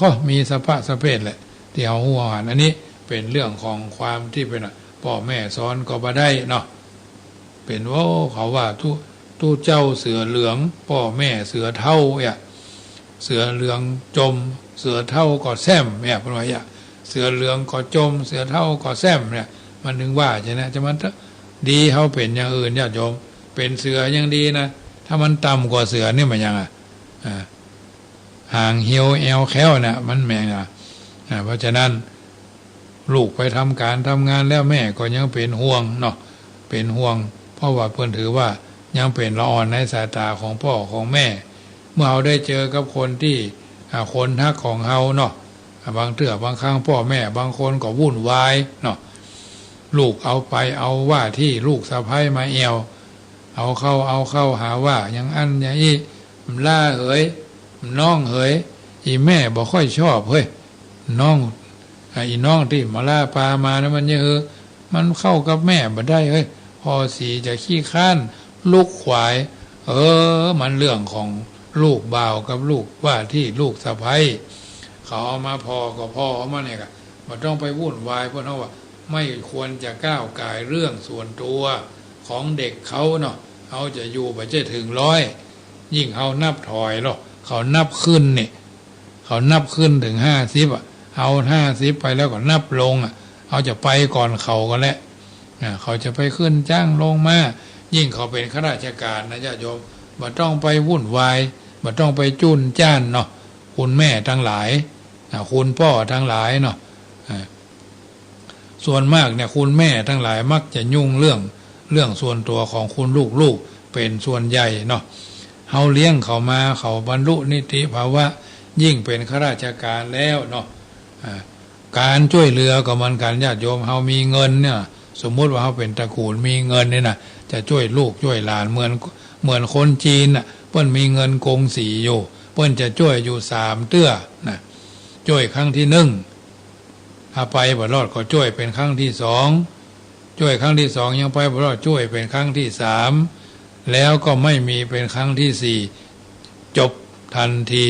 ก็มีสะพะสะเพศแหละ ตี้เฮาฮู้เฮาหัน อันนี้เป๋นเรื่องของความตี้เป๋นอะ ป้อแม่สอนก็บ่ได้เนาะ เป๋นว่า เขาว่า ตุ๊ ตุ๊เจ้าเสือเหลือง ป้อแม่เสือเฒ่าอะ เสือเหลืองจ่ม เสือเฒ่าก็แซ่มเนี่ย เปิ้นว่าอะ เสือเหลืองก็จ่ม เสือเฒ่าก็แซ่มเนี่ย มันถึงว่าใจ้นะ จะมันดีเฮาเป๋นอย่างอื่น ญาติโยม เป๋นเสือยังดีนะ ถ้ามันต่ำกว่าเสือนี่มันยังอะ อ่า หางเหี่ยวแอวแข็วน่ะ มันแม่นอะ อ่า เพราะฉะนั้น ลูกไปทำก๋านทำงานแล้ว แม่ก็ยังเป๋นห่วงเนาะ เป๋นห่วง เพราะว่าเปิ้นถือว่ายังเป๋นละอ่อนในสายต๋าของป้อของแม่ เมื่อเฮาได้เจอกับคนตี้ อ่า คนฮักของเฮาเนาะ บางเตื้อบางครั้งป้อแม่บางคนก็วุ่นวายเนาะ ลูกเอาไปเอาว่าตี้ลูกสะใภ้มาแอ่ว เอาเข้าเอาเข้าหาว่าอย่างอั้นอย่างอี้ บ่าเหย น้องเหย อี่แม่บ่ค่อยชอบเฮ้ย น้อง อ่า อี่น้องตี้บ่าปามานะ มันจะหื้อ มันเข้ากับแม่บ่ได้เฮ้ย ผ่อสีจะขี้คร้านลุกขวาย เออ มันเรื่องของลูกบ่าวกับลูกว่าตี้ลูกสะใภ้ เขาเอามาผ่อก็ผ่อเอามาเนี่ยกะ บ่ต้องไปวุ่นวาย เพราะเฮาว่าไม่ควรจะก้าวก่ายเรื่องส่วนตัวของเด็กเขาเนาะ เฮาจะอยู่บ่ใจ้เถิงร้อย ยิ่งเฮานับถอยลอ เขานับขึ้นนี่ เขานับขึ้นเถิงห้าสิบอะ เฮาห้าสิบไปแล้วก็นับลงอะ เฮาจะไปก่อนเขาก็แล้ว อ่า เขาจะไปขึ้นจ๊างลงม้า ยิ่งเขาเป๋นข้าราชก๋านนะญาติโยม บ่ต้องไปวุ่นวาย บ่ต้องไปจุ้นจ้านเนาะ คุณแม่ตังหลาย อ่า คุณป้อตังหลายเนาะ อ่า ส่วนมากเนี่ยคุณแม่ตังหลายมักจะยุ่งเรื่อง เรื่องส่วนตัวของคุณลูกๆ เป๋นส่วนใหญ่เนาะ เฮาเลี้ยงเขามา เขาบรรลุนิติภาวะ ยิ่งเป๋นข้าราชก๋านแล้วเนาะ อ่า ก๋านจ้วยเหลือก็เหมือนกั๋นญาติโยม เฮามีเงินเนี่ย สมมุติว่าเฮาเป๋นตระกู๋นมีเงินนี่นะ จะจ้วยลูกจ้วยหลานเหมือน เหมือนคนจีนน่ะ เปิ้นมีเงินกงสีอยู่ เปิ้นจะจ้วยอยู่สามเตื้อนะ จ้วยครั้งตี้นึ่ง ถ้าไปบ่รอดก็จ้วยเป๋นครั้งตี้สอง จ้วยครั้งตี้สองยังไปบ่รอด จ้วยเป๋นครั้งตี้สาม แล้วก็ไม่มีเป๋นครั้งตี้สี่ จบตันที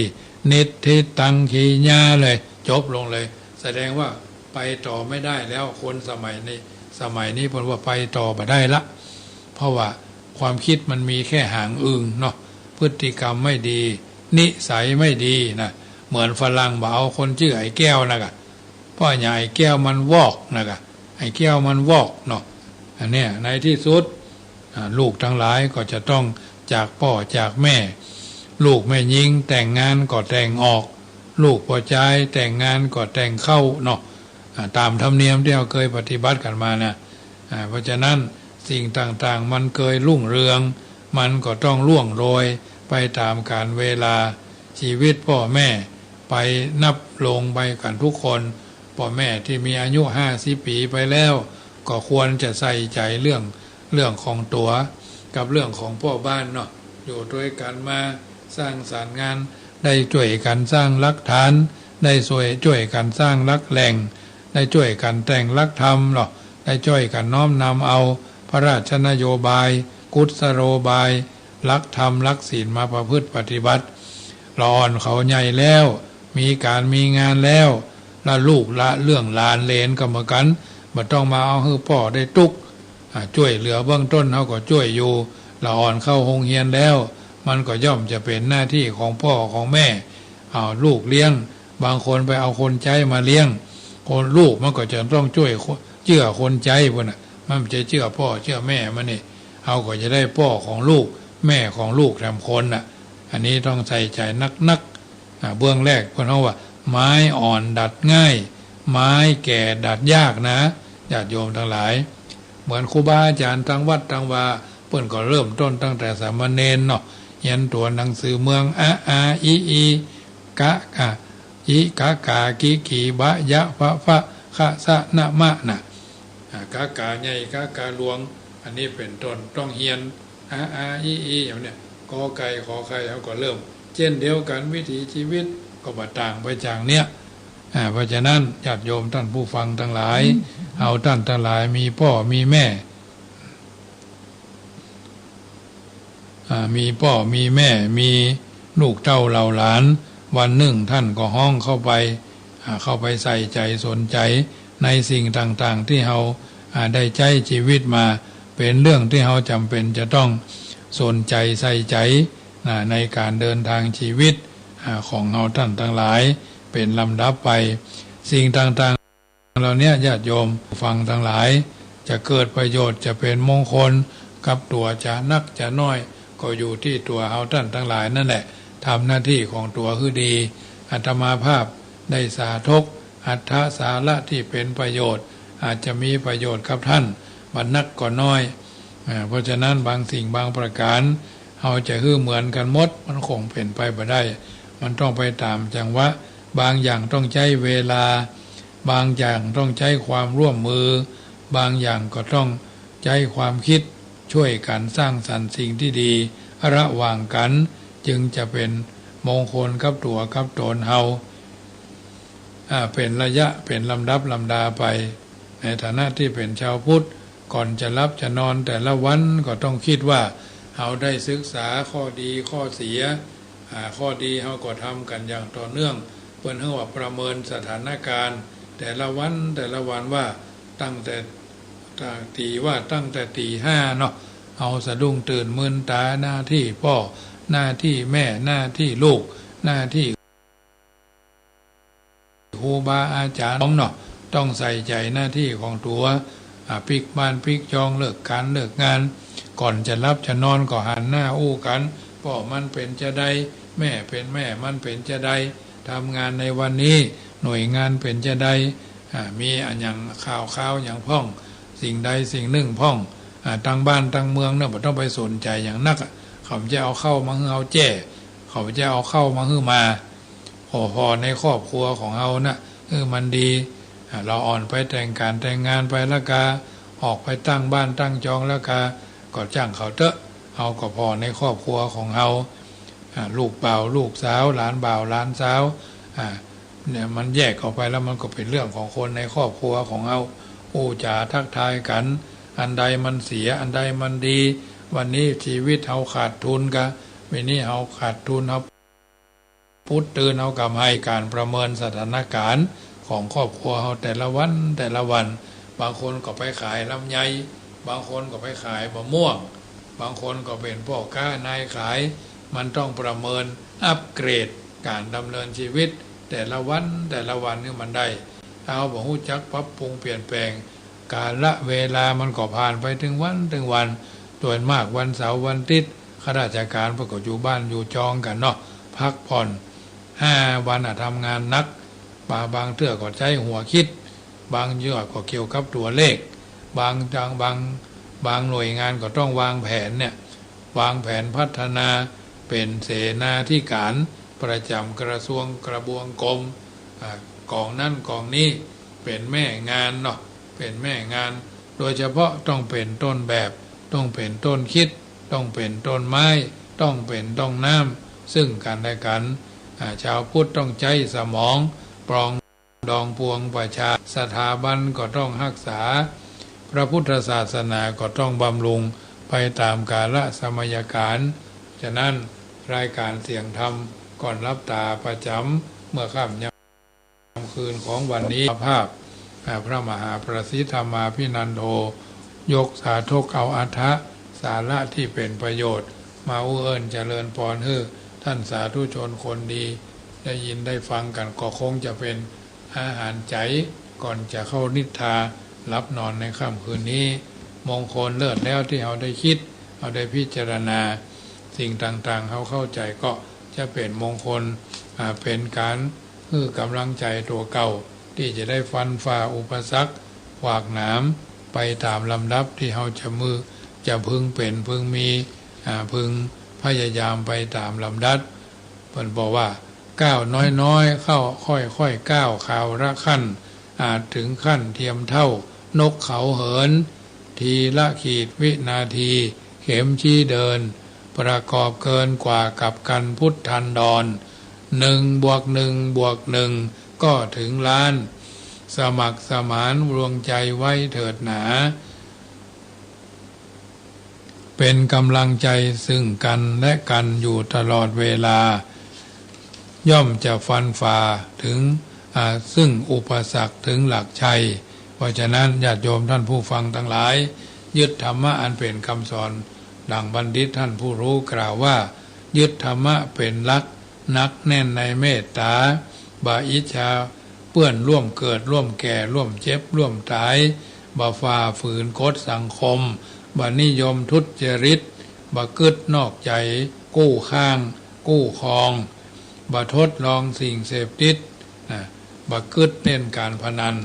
นิทธิตังขีญาเลย จบลงเลย แสดงว่าไปต่อไม่ได้แล้ว คนสมัยนี้ สมัยนี้เปิ้นว่าไปต่อบ่ได้ละ เพราะว่าความคิดมันมีแค่หางอึ่งเนาะ พฤติกรรมไม่ดี นิสัยไม่ดีนะ เหมือนฝรั่งบ่าเอาคนจื้อไอ้แก้วนะกะ เพราะอย่างไอ้แก้วมันวอกนะกะ ไอ้แก้วมันวอกเนาะ อันเนี้ยในตี้สุด อ่า ลูกตังหลายก็จะต้องจากป้อจากแม่ ลูกแม่ญิงแต่งงานก็แต่งออก ลูกป้อจายแต่งงานก็แต่งเข้าเนาะ อ่า ต๋ามธรรมเนียมตี้เฮาเกยปฏิบัติกั๋นมานะ อ่า เพราะฉะนั้นสิ่งต่างๆ มันเกยรุ่งเรือง มันก็ต้องร่วงโรยไปต๋ามกาลเวลา ชีวิตป้อแม่ไปนับลงไปกั๋นทุกคน ป้อแม่ตี้มีอายุห้าสิบปี๋ไปแล้ว ก็ควรจะใส่ใจ๋เรื่อง เรื่องของตั๋วกับเรื่องของป้อบ้านเนาะ อยู่ตวยกั๋นมา สร้างสรรค์งาน ได้จ้วยกั๋นสร้างหลักฐาน ได้จ้วย จ้วยกั๋นสร้างหลักแหล่ง ได้จ้วยกั๋นแต่งหลักธรรมเนาะ ได้จ้วยกั๋นน้อมนำเอาพระราชนโยบาย กุศโลบาย หลักธรรมหลักศีลมาประพฤติปฏิบัติ ละอ่อนเขาใหญ่แล้ว มีก๋านมีงานแล้ว ละลูกละเรื่องหลานเหลนก็เหมือนกั๋น บ่ต้องมาเอาหื้อป้อได้ตุ๊กข์ อ่า จ้วยเหลือเบื้องต้นเฮาก็จ้วยอยู่ ละอ่อนเข้าโฮงเฮียนแล้ว มันก็ย่อมจะเป๋นหน้าตี้ของป้อของแม่ เอาลูกเลี้ยง บางคนไปเอาคนใจ๊มาเลี้ยง คนลูกมันก็จะต้องจ้วยคน เจื้อคนใจ๊พุ้นน่ะ มันบ่ใจ้เจื้อป้อเจื้อแม่มันนี่ เฮาก็จะได้ป้อของลูก แม่ของลูกแถมคนน่ะ อันนี้ต้องใส่ใจ๋นักๆ อ่า เบื้องแรกเปิ้นฮ้องว่า ไม้อ่อนดัดง่าย ไม้แก่ดัดยากนะ ญาติโยมตังหลาย เหมือนครูบาอาจ๋ารย์ตางวัดตางวา เปิ้นก็เริ่มต้นตั้งแต่สามเณรเนาะ เฮียนตั๋วหนังสือเมือง อะ อา อิ อี กะ กะ อิ กะ กา กิ กี บะ ยะ ฟะ ฟะ คะ สะ นะ มะ น่ะ อ่า กะ กาใหญ่ กะ กาหลวง อันนี้เป๋นต้น ต้องเฮียน อะ อา อิ อี อย่างเนี้ย กอไก่ ขอไข่ เฮาก็เริ่ม เจ้นเดียวกั๋น วิถีชีวิตก็บ่ต่างไปจากเนี้ย อ่า เพราะฉะนั้นญาติโยมต้านผู้ฟังตังหลาย เฮาต้านตังหลายมีป้อมีแม่ อ่า มีป้อมีแม่ มีลูกเต้าเหล่าหลาน วันนึ่งต้านก็ฮ้องเข้าไป อ่า เข้าไปใส่ใจ๋สนใจ๋ในสิ่งต่างๆ ตี้เฮา อ่า ได้ใจ๊จีวิตมา เป๋นเรื่องตี้เฮาจ๋ำเป๋นจะต้องสนใจ๋ใส่ใจ๋ อ่า ในก๋านเดินตางจีวิต อ่า ของเฮาต้านตังหลาย เป๋นลำดับไป สิ่งต่างๆ เหล่าเนี้ย ญาติโยมฟังตังหลาย จะเกิดประโยชน์ จะเป๋นมงคลกับตั๋ว จะนักจะน้อย ก็อยู่ตี้ตั๋วเฮาต้านตังหลายนั่นแหละ ทำหน้าตี้ของตั๋วหื้อดี อาตมาภาพได้สาธกอัตถะสาระตี้เป๋นประโยชน์ อาจจะมีประโยชน์กับต้านบ่นักก็น้อย อ่า เพราะฉะนั้นบางสิ่งบางประก๋าน เฮาจะหื้อเหมือนกั๋นหมด มันคงเป๋นไปบ่ได้ มันต้องไปต๋ามจังหวะ บางอย่างต้องใจ๊เวลา บางอย่างต้องใจ๊ความร่วมมือ บางอย่างก็ต้องใจ๊ความคิด ช่วยกั๋นสร้างสรรค์สิ่งตี้ดี ระหว่างกั๋น จึงจะเป๋นมงคลกับตั๋วกับต๋นเฮา อ่า เป๋นระยะ เป๋นลำดับลำดาไป ในฐานะตี้เป๋นจาวพุทธ ก่อนจะหลับจะนอนแต่ละวันก็ต้องกึ๊ดว่า เฮาได้ศึกษาข้อดีข้อเสีย อ่า ข้อดีเฮาก็ทำกั๋นอย่างต่อเนื่อง เปิ้นเรียกว่าประเมินสถานการณ์ แต่ละวันแต่ละวันว่าตั้งแต่ ตีว่าตั้งแต่ตี๋ห้าเนาะ เฮาสะดุ้งตื่นมืนต๋า หน้าตี้ป้อ หน้าตี้แม่ หน้าตี้ลูก หน้าตี้ ครูบาอาจ๋ารย์เนาะ ต้องใส่ใจ๋หน้าตี้ของตั๋ว อ่า ปิ๊กบ้านปิ๊กจอง เลิกก๋านเลิกงาน ก่อนจะหลับจะนอนก็หันหน้าอู้กั๋น ป้อมันเป๋นจาใด แม่เป๋น แม่มันเป๋นจาใด ทำงานในวันนี้ หน่วยงานเป๋นจาใด อ่า มีอะหยังข่าวคราวหยังพ่อง สิ่งใดสิ่งนึ่งพ่อง อ่า ตังบ้านตังเมืองเนาะ บ่ต้องไปสนใจ๋หยังนักอะ เขาจะเอาเข้ามาหื้อเฮาแจ้ เขาจะเอาเข้ามาหื้อมา ขอผ่อในครอบครัวของเฮานะ เออ มันดี อ่า เฮาอ่อนไปแต่งก๋านแต่งงานไปแล้วกา ออกไปตั้งบ้านตั้งจองแล้วกา ก็จ้างเขาเต๊อะ เฮาก็ผ่อในครอบครัวของเฮา อ่า ลูกบ่าวลูกสาว หลานบ่าวหลานสาว อ่า เนี่ย มันแยกออกไปแล้วมันก็เป๋นเรื่องของคนในครอบครัวของเฮา อู้จ๋าทักทายกั๋น อันใดมันเสีย อันใดมันดี วันนี้ชีวิตเฮาขาดทุนกา วันนี้เฮาขาดทุน เฮาปุ๊ดตื่น เฮากำไร ก๋านประเมินสถานการณ์ของครอบครัวเฮาแต่ละวันแต่ละวัน บางคนก็ไปขายลำไย บางคนก็ไปขายมะม่วง บางคนก็เป๋นป้อก๊านายขาย มันต้องประเมินอัปเกรดก๋านดำเนินชีวิตแต่ละวันแต่ละวันหื้อมันได้ ถ้าเฮาบ่ฮู้จักปรับปรุงเปลี่ยนแปลง กาละเวลามันก็ผ่านไปตึงวันตึงวัน ส่วนมากวันเสาร์วันอาทิตย์ ข้าราชก๋านเปิ้นก็อยู่บ้านอยู่จองกั๋นเนาะ พักผ่อน ห้าวันอะทำงานหนัก บาง บางเตื้อก็ใจ๊หัวกึ๊ด บางเตื้อก็เกี่ยวกับตั๋วเลข บางจัง บาง บางหน่วยงานก็ต้องวางแผนเนี่ย วางแผนพัฒนา เป๋นเสนาธิก๋านประจ๋ำกระทรวงกระบวงกรม อ่า ก๋องนั้นก๋องนี้ เป๋นแม่งานเนาะ เป๋นแม่งาน โดยเฉพาะต้องเป๋นต้นแบบ ต้องเป๋นต้นกึ๊ด ต้องเป๋นต้นไม้ ต้องเป๋นต้นน้ำ ซึ่งกั๋นและกั๋น อ่า จาวพุทธต้องใจ๊สมอง ปรองดองปวงประชา สถาบันก็ต้องฮักษา พระพุทธศาสนาก็ต้องบำรุงไปต๋ามกาละสมัยก๋าล ฉะนั้นรายก๋านเสียงธรรมก่อนหลับต๋าประจ๋ำเมื่อค่ำยามคืนของวันนี้ ภาพ อ่า พระมหาประสิทธธรรมาภินันโท ยกสาธกเอาอรรถะสาระตี้เป๋นประโยชน์ มาอู้เอิ้นเจริญปอนหื้อต้านสาธุชนคนดี ได้ยินได้ฟังกั๋น ก็คงจะเป๋นอาหารใจ๋ก่อนจะเข้านิทราหลับนอนในค่ำคืนนี้ มงคลเลิศแล้วตี้เฮาได้กึ๊ด เฮาได้พิจารณา สิ่งต่างๆ เฮาเข้าใจ๋ก็จะเป๋นมงคล อ่า เป๋นก๋านหื้อกำลังใจ๋ตั๋วเก่า ตี้จะได้ฟันฝ่าอุปสรรคขวากหนามไปต๋ามลำดับตี้เฮาจะมือ จะพึงเป๋น พึงมี อ่า พึงพยายามไปต๋ามลำดับ เปิ้นบอกว่า ก้าวน้อยๆ เข้า ค่อยๆ ก้าว คราวละขั้น อาจถึงขั้นเทียมเท่า นกเขาเหิน ทีละขีดวินาที เข็มชี้เดิน ประกอบเกินกว่ากับกันพุทธันดร หนึ่งบวกหนึ่งบวกหนึ่ง ก็ถึงล้าน สมัครสมานรวมใจไว้เถิดหนา เป๋นกำลังใจ๋ซึ่งกั๋นและกั๋นอยู่ตลอดเวลา ย่อมจะฟันฝ่าถึง อ่า ซึ่งอุปสรรคถึงหลักชัย เพราะฉะนั้นญาติโยมท่านผู้ฟังตังหลาย ยึดธรรมะอันเป๋นกำสอน ดังบัณฑิตท่านผู้ฮู้กล่าวว่า ยึดธรรมะเป๋นหลัก หนักแน่นในเมตต๋า บ่อิจฉาเปื้อนร่วมเกิดร่วมแก่ร่วมเจ็บร่วมต๋าย บ่ฝ่าฝืนกฎสังคม บ่นิยมทุจริต บ่กึ๊ดนอกใจ๋ กู้ข้าง กู้ครอง บ่ทดลองสิ่งเสพติด นะ บ่กึ๊ดเล่นก๋านพนัน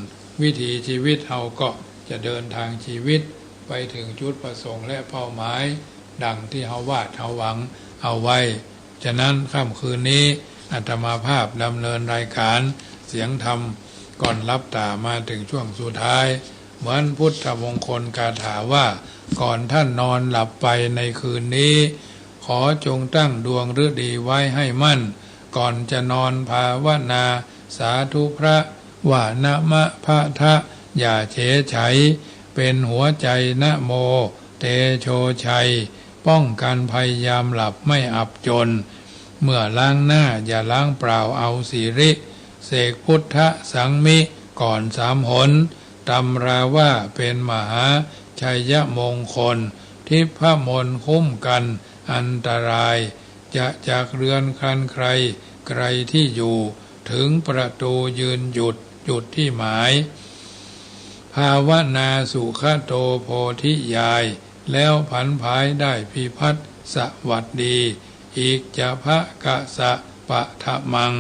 วิถีชีวิตเฮาก็จะเดินทางชีวิตไปถึงจุดประสงค์และเป้าหมาย ดังตี้เฮาวาดเฮาหวังเอาไว้ ฉะนั้นค่ำคืนนี้ อาตมาภาพดำเนินรายการเสียงธรรมก่อนหลับต๋ามาเถิงช่วงสุดท้าย เหมือนพุทธมงคลคาถาว่า ก่อนท่านนอนหลับไปในคืนนี้ ขอจงตั้งดวงฤดีไว้ให้มั่น ก่อนจะนอนภาวนา สาธุพระ วะนะมะพะทะ อย่าเฉยไฉ เป็นหัวใจนะโม เตโชชัย ป้องกันภัยยามหลับไม่อับจน เมื่อล้างหน้าอย่าล้างเปล่าเอาสิริ เสกพุทธสังมิก่อนสามหน ตำราว่าเป็นมหาชัยมงคล ทิพมนต์คุ้มกันอันตราย จะจากเรือนคลานใครไกลที่อยู่ ถึงประตูยืนหยุดจุดที่หมาย ภาวนาสุขโตโพธิญาณ แล้วผันผายได้พิพัฒน์สวัสดี อิจจะภะกะสะปะทะมัง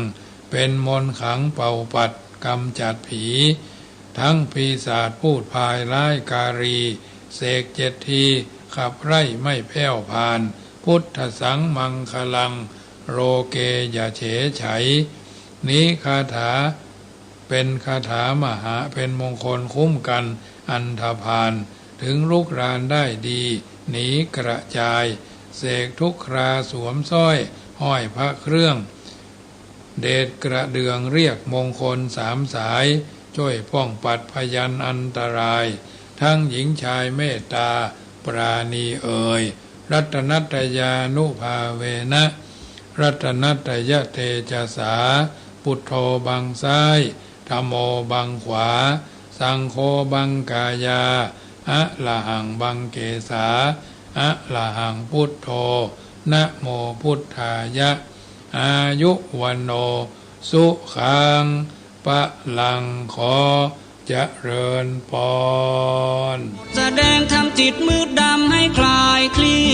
เป็นมนต์ขลังเป่าปัดกำจัดผี ทั้งปีศาจพูดพายร้ายกาลี เสกเจ็ดทีขับไล่ไม่แผ้วพาน พุทธัสสังมังคลัง โลเกอย่าเฉยไฉ นี้คาถา เป็นคาถามหา เป็นมงคลคุ้มกันอันธพาล ถึงลุกรานได้ดีหนีกระจาย เสกทุกคราสวมสร้อยห้อยพระเครื่อง เดชกระเดื่องเรียกมงคลสามสาย ช่วยป้องปัดพยันอันตราย ทั้งหญิงชายเมตตาปราณีเอ่ย รัตนัตตยานุภาเวนะ รัตนัตตยเตจสา พุทโธบังซ้าย ธัมโมบังขวา สังโฆบังกายา อะระหังบังเกสา อะระหังพุทโธ นะโมพุทธายะ อายุวัณโณ สุขัง พลัง ขอเจริญปอน แสดงธรรมจิตมืดดำให้คลายคลี่